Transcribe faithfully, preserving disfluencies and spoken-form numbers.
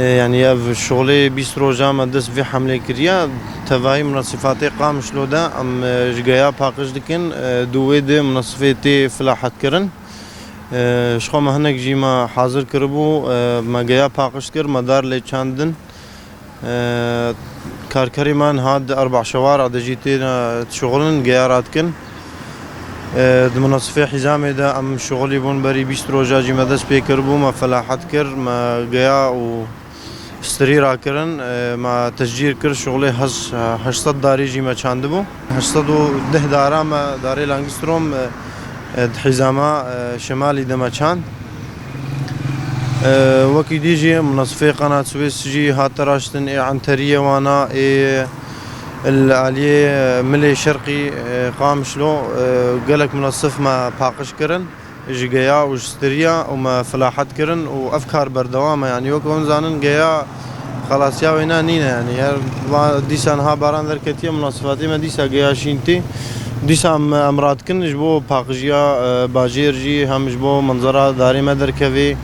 E, yanî ev şixulê bîst roja me dest vê hemlê kiriye. Tevahî minasîfatê Qamişlo de em, e, ji geya paqij dikin. E, di wê de minasîfê tê filahet kirin. E, ji xwe me hinek jî me hazir kiribû. E, me geya paqij kir, me dar lê çandin. E, karkerê me niha di erba şewara de jî têne dişixulin, geya radikin. E, di minasîfê hîzamê de em şixulî bûn, berî bîst roja jî me dest pê kiribû, me filahet kir, me geya û stirî rakirin, e, me tecîr kir, şixulê heş-, heşt sed darî jî me çandibû. Heşt sed û deh dara me, darê langistrom, e, e, di hîzama, e, şimalî de me çand. E, wekî dî jî minasifê Qenat Swês jî hate raştin, ê Enteriyê wana, ê li aliyê Milê Şerqî, e, Qamişlo, e, gelek minasif me paqij kirin. Ji geya û ji stiriya û me filahet kirin û ev kar berdewam e. Yanî wek hûn zanin geya xelasiya wêna nîne yanî. Her va dîsa niha baran derketiye, minasifatê me dîsa geya şîn tê. Dîsa em, em radikin ji bo paqijiya, e, bajêr jî hem ji bo menzera darê me derkevê.